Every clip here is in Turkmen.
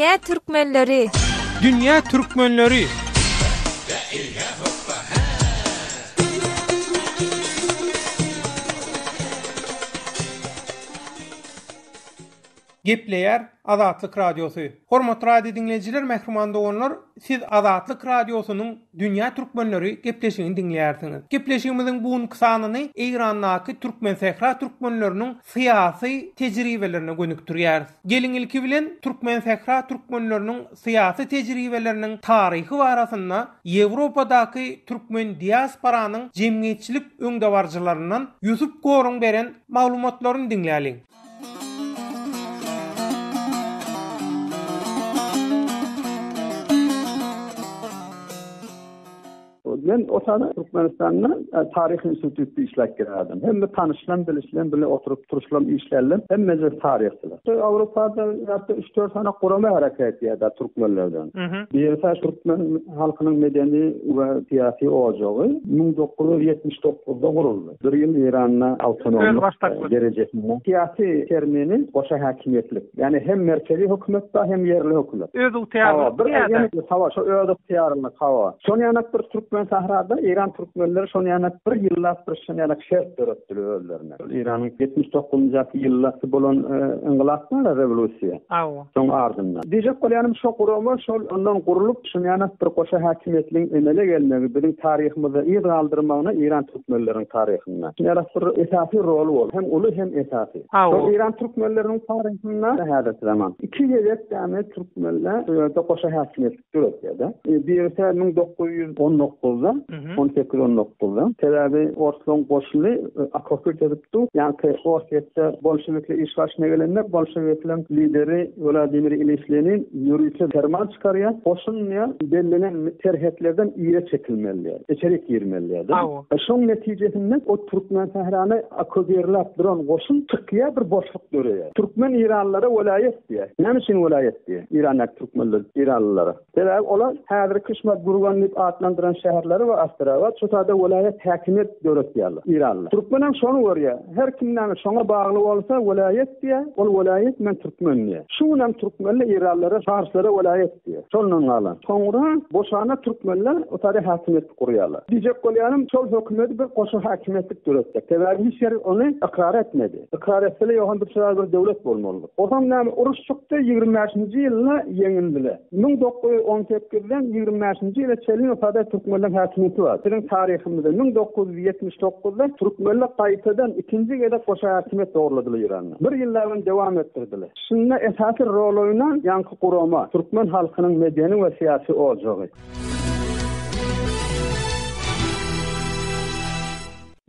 Dünýä türkmenleri! Dünýä türkmenleri! Gepleýär Azatlyk Radiosy. Hormatly radio diňleýjiler, mähriban doganlar, siz Azatlyk Radiosynyň Dünýä türkmenleri gepleşigini diňleýärsiňiz. Gepleşigimiziň bu günki sanyny Eýrandaky Türkmensähra türkmenleriniň syýasy tejribelerine gönükdirýäris. Geliň ilki bilen Türkmensähra türkmenleriniň syýasy tejribeleriniň taryhy barasynda Ýewropadaky türkmen diasporanyň jemgyýetçilik öňdebaryjylaryndan Ýusup Goruň beren maglumatlaryny diňläliň. Men o sany Türkmenistanda e, taryh institutda işläp gelen adam. Hemme tanyşlam, bilişlem, bile oturyp turuşlam, işlärlem, hemmesi taryhçylar. Awropada ýa-da 3-4 sany gurama hereket edýär türkmenlerden. Birisi türkmen halkynyň medeni we syýasy ojagy 1979-da guruldy. Bir ýyl Eýranda awtonomlyk derejesinde. Syýasy termini goşa häkimiýetlik. Ýagny hem merkezi hökümet bar, hem ýerli hökümet. Özygtyýarlyk diýýär-de. Hawa, şo özygtyýarlyk, hawa. Şony ýanak bir türkmen sährada Eýran türkmenleri şony ýanak bir ýyllap bir şony ýanak şert döretdiler özlerine. Şol Eýranyň 79-njy ýylda bolan yngylap bar-a, rewolýusiýa. Hawa. Şoň ardyndan. Diýjek bolýanym şo gurama şol ondan gurlup şuny ýanak bir goşa häkimiýetligiň emele gelmegi biziň taryhymyzda yz galdyrmagyna Eýran türkmenleriniň taryhynda şuny ýanak bir esasy roly boldy. Hem uly hem esasy. Şol Eýran türkmenleriniň taryhynda häzirki zaman iki gezek däme türkmenler bu ýerde goşa häkimiýetlik döretýär-de. Birisi 1919-da, 18-19-da. Sebäbi orslaryň goşuny okopit edip dur. Ýaňky Orsýetde bolşewikler iş başyna gelende, bolşewikleriň lideri Wladimir Iliç Lenin ýörite perman çykarýar. Goşun diýýär, bellenen serhetlerden yza çekilmeli diýýär. Içerik girmeli diýýär-de. Şoň netijesinde o Türkmensährany okupirläp duran goşun çykýar, bir boşluk döreýär. Türkmen eýranlylara welaýat diýýär. Näme üçin welaýat diýýär? Eýrandaky türkmenler eýranlylara. Sebäbi olar häzirki şumat Gürgen diýip atlandyran şäherleri we Astrabat şu taýda welaýat häkimiýet döretýärler eýranlylar. Türkmenem şony görýär. Her kim näme şoňa bagly bolsa welaýat diýýär, ol welaýat men türkmen diýýär. Şu günem türkmenler eýranlylara parslara welaýat diýýär. Şondan galan. Soňra boşana türkmenler o taýda häkimiýet gurýarlar. Diýjek bolýanym şol hökümeti bir goşa häkimiýetlik döretjek. Sebäbi hiç ýer ony ykrar etmedi. Ykrar etseler ýogsam bir şular bir döwlet bolmalydy. Onsoň näme uruş çykdy 25-nji ýylda ýeňildiler. 1918-den 25-nji ýyla çenli sada türkmenleň häkimiýeti bar. Biziň taryhymyzda 1979-da türkmenler gaýtadan ikinji gezek goşa häkimiýet dogurladylar Eýranda. Bir ýyllabam dowam etdirdiler. Şunda esasy rol oýnan ýaňky gurama, türkmen halkynyň medeni we syýasy ojagy.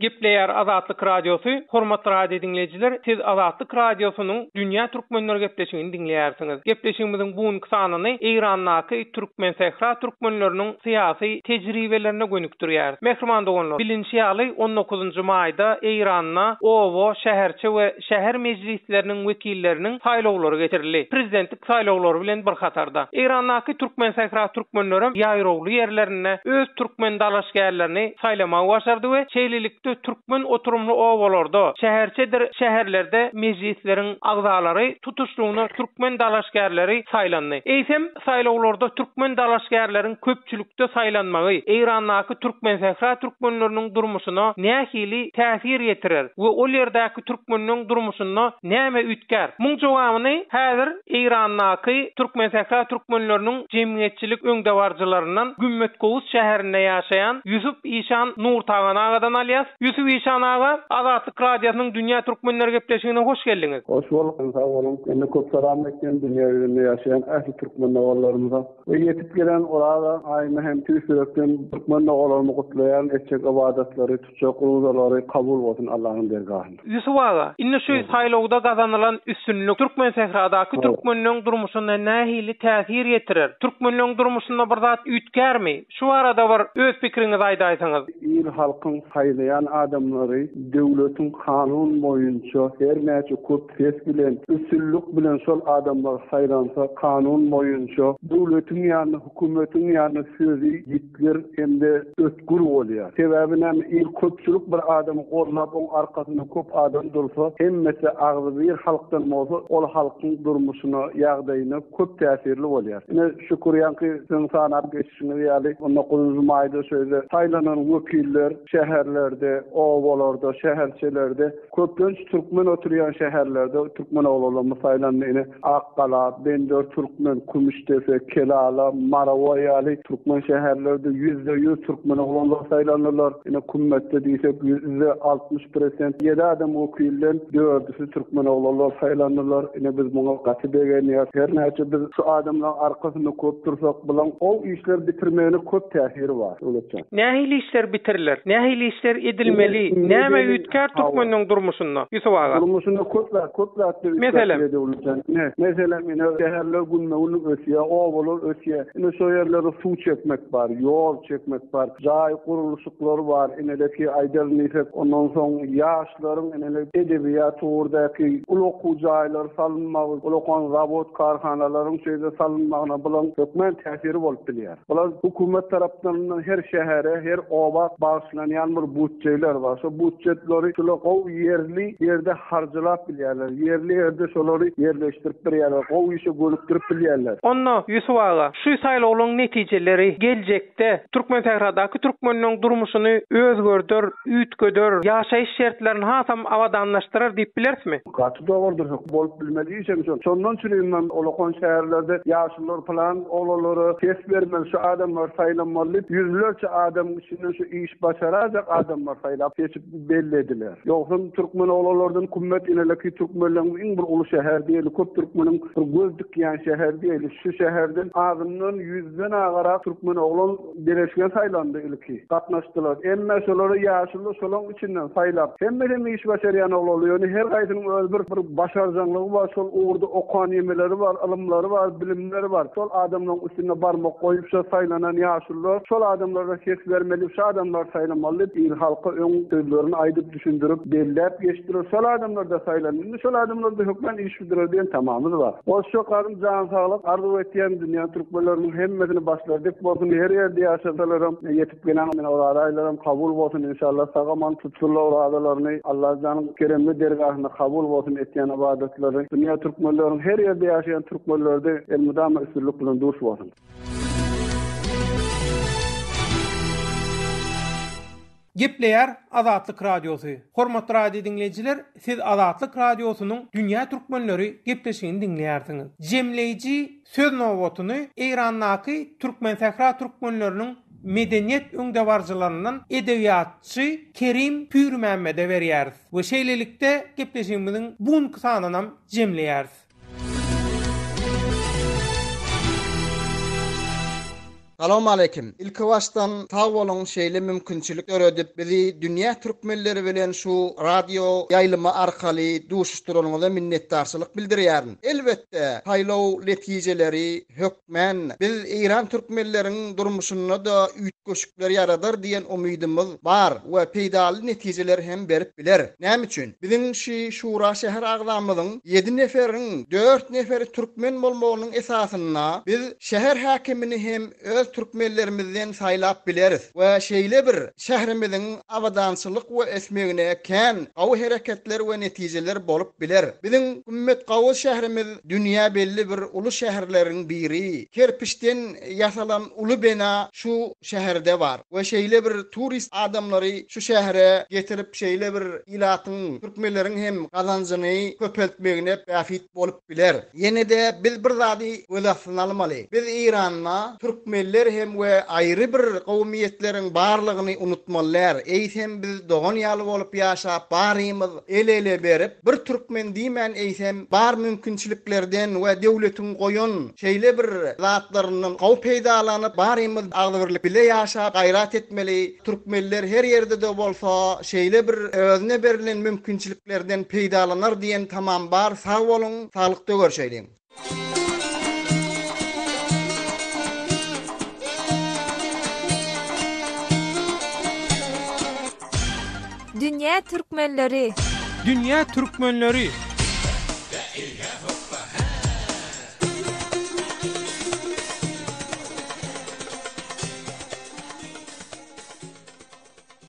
Gepleýär Azatlyk Radiosy, Hormatly radio diňleýjiler, siz Azatlyk Radiosynyň Dünýä Türkmenleri gepleşigini diňleýärsiňiz. Gepleşigimiziň bu günki sanyny Eýrandaky Türkmensähra türkmenleriniň syýasy tejribelerine gönükdirýäris. Mähriban doganlar, bilinşi ýaly, on dokuzynjy maýda Eýranda oba, şäherçe we şäher mejlisleriniň wekilleriniň saýlawlary geçirildi. Prezidentlik saýlawlary bilen bir hatarda, Eýrandaky Türkmensähra türkmenlerem ýaýrawly ýerlerinde öz türkmen dalaşgärlerini saýlamagy başardy we şeýlelikde türkmen oturymly obalarda, şäherçedir şäherlerde mejlisleriň agzalary tutuşlygyna türkmen dalaşgärleri saýlandy. Eýsem, saýlawlarda türkmen dalaşgärleriň köpçülikde saýlanmagy Eýrandaky Türkmensähra türkmenleriniň durmuşyna nähili täsir ýetirer we ol ýerdäki türkmenleň durmuşynda näme üýtgär? Muň jogabyny häzir Eýrandaky Türkmensähra türkmenleriniň jemgyýetçilik öňdebaryjylaryndan Gümmetkowus şäherinde ýaşaýan Ýusup işan Nurtagan agadan alýas. Ýusup işan aga, Azatlyk Radiosynyň Dünýä türkmenleri gepleşigine hoş geldiňiz. Hoş bolduk, sag boluň. Mende köp salam aýtýan dünýä ýüzünde ýaşaýan ähli türkmen doganlarymyza we ýetip gelen Oraza aýyny hem tüýs ýürekden türkmen doganlarymy gutlaýan, etjek ybadatlary, tutjak ruzalary kabul bolsun Allahyň dergahynda. Ýusup aga, indi şu saýlawda gazanylan üstünlik Türkmensähradaky türkmenleň durmuşyna nähili täsir ýetirer? Türkmenleň durmuşynda bir zat üýtgärmi? Şu barada bir öz pikiriňizi aýdaýsaňyz. Il halkyň saýlaýan. adamlary döwletiň kanun boýunça her näçe köp ses bilen, üstünlik bilen şol adamlar saýlansa kanun boýunça döwletiň ýanynda, hökümetiň ýanynda sözi ýitgir hem-de ötgür bolýar. Sebäbi näme il köpçülik bir adamy gollap oň arkasynda köp adam dursa, hemmesi agzybir halkdan bolsa ol halkyň durmuşyna, ýagdaýyna köp täsirli bolýar. Ine şükür ýaňky siziň sanap geçişiňiz ýaly on dokuzynjy maýda şu ýerde saýlanan wekiller şäherlerde, obalarda, şäherçelerde köplenç türkmen oturýan şäherlerde türkmen oglanlarymyz saýlandy. Ine Akgala, Bender Türkmen, Kümüşdepe, Kelala, Marawa ýaly türkmen şäherlerde 100% türkmen oglanlar saýlandylar. Ine Kümmetde diýsek 60% prosent ýedi adam wekilden dördüsi türkmen oglanlar saýlandylar. Ine biz muňa gaty begenýäs. Her näçe biz şu adamlaň arkasynda köp dursak, bulaň gowy işler bitirmegine köp täsiri bar, Döwletjan. Nähili işler bitiriler? Nähili işler edilmeli? Näme üýtgär türkmeniň durmuşynda? Ýusup aga. Durmuşynda köp zat, köp zatlar üýtgäp Meselem? bilýär Döwletjan. Ine, meselem, ine şäherler günbe-gün ösýär, obalar ösýär. Ine şo ýerlere suw çekmek bar, ýol çekmek bar, jaý gurluşyk Lar bar ineleki aýdaly diýsek ondan soň ýaşlaryň inele edebiýat ugurdaky uly okuw jaýlary salynmagy ulakan zawod karhanalaryň şeýle salynmagyna bulaň hökmän täsiri bolup bilýär. Bular hökümet tarapdan her şähere her oba bagyşlanýan bir butjeler bar. Şo butjetleri şular gowy ýerli ýerde harjylap bilýärler. Ýerli ýerde şolary ýerleşdirip birýärler. Gowy işe gönükdirip bilýärler. Onda Ýusup aga şu saýlawlaryň netijeleri geljek De, Türkmensähradaky türkmenleň durmuşyny özgerder, üýtgeder, ýaşaýyş şertlerini hasam abadanlaşdyrar diýip bilerismi? Gaty dogrudyr, bolup bilmez işem şol. Şondan çürimem olakan şäherlerde ýaşulular pylan oglanlara ses bermeli, şu adamlar saýlanmaly diýip, ýüzlerçe adamyň içinden şu iş başarajak adamlar saýlap seçip bellediler. Ýogsam türkmen oglanlardan kümmet ineleki türkmenleň iň bir uly şäheri diýeli, köp türkmeniň bir göz dikýän şäheri diýeli, şu şäherden azyndan ýüzden agarak türkmen oglan beleşge saýlandy ilki. Gatnaşdylar. Emme şolary ýaşuly şolaň içinden saýlap. Hemmesem iş başarýan oglanlar. Ýöne her gaýsynyň öz bir bir başarjaňlygy bar, şol ugurda okan ýemeleri bar, ylymlary bar, bilimleri bar. Şol adamlaň üstünde barmak goýup şo saýlanan ýaşulular şol adamlara ses bermeli, şo adamlary saýlamaly diýip il halka öň sözlerini aýdyp düşündirip belläp geçdiler. Şol adamlar-da saýlandy. Indi şol adamlar-da hökman iş bitirer diýen tamamyz bar. Goşjak garyn jan saglyk arzuw etýän dünýä türkmenleriniň hemmesini başlary dik bolsun her ýerde ýaşasalaram ýetip gelen oraza aýlaram kabul bolsun inşallah sag aman tutsunlar orazalaryny Allajanyň keremli dergahynda kabul bolsun etýän ybadatlary dünýä türkmenleriniň her ýerde ýaşaýan türkmenlerde elmydama üstünlik bilen duş bolsun. Gepleýär Azatlyk Radiosy. Hormatly radio diňleýjiler, siz Azatlyk Radiosynyň Dünýä Türkmenleri gepleşigini diňleýärsiňiz. Jemleýji söz nobatyny Eýrandaky Türkmensähra türkmenleriniň medeniýet öňdebaryjylaryndan edebiýatçy Kerim Pürmämmede berýäris we şeýlelikde gepleşigimiziň bu günki sanynam jemleýäris. Salowmaleýkim. Ilki başdan sag boluň şeýle mümkinçilik döredip bizi dünýä türkmenleri bilen şu radio ýaýlymy arkaly duşuşdyranyňyza minnetdarçylyk bildirýärin. Elbetde saýlaw netijeleri hökmän biz Eýran türkmenleriň durmuşynda-da üýtgeşikler ýaradar diýen umydymyz bar we peýdaly netijeler hem berip biler. Näme üçin? Biziň şi şura şäher agzamyzyň ýedi neferiň dört neferi türkmen bolmagynyň esasynda biz şäher häkimini hem öz türkmenlerimizden saýlap bileris we şeýle bir şährimiziň abadançylyk we ösmegine kän gawy hereketler we netijeler bolup biler. Biziň Kümmetgawuz şährimiz dünýä belli bir uly şäherleriň biri. Kerpiçden ýasalan uly bina şu şäherde bar we şeýle bir turist adamlary şu şähere getirip şeýle bir ilatyň türkmenleriň hem gazanjyny köpeltmegine bähbit bolup biler. Ýene-de biz bir zady göz astyna almaly. Biz Eýranda türkmenler hem we aýry bir gowmyýetleriň barlygyny unutmaly däl. Eýsem biz dogan ýaly bolup ýaşap barymyz el-ele berip bir türkmen diýmän eýsem bar mümkinçiliklerden we döwletiň goýan şeýle bir zatlaryndan gowy peýdalanyp barymyz agzybirlik bile ýaşap gaýrat etmeli. Türkmenler her ýerde-de bolsa şeýle bir özüne berlen mümkinçiliklerden peýdalanar diýen tamam bar sag boluň saglykda görşeýliň. Dünýä türkmenleri. Dünýä türkmenleri.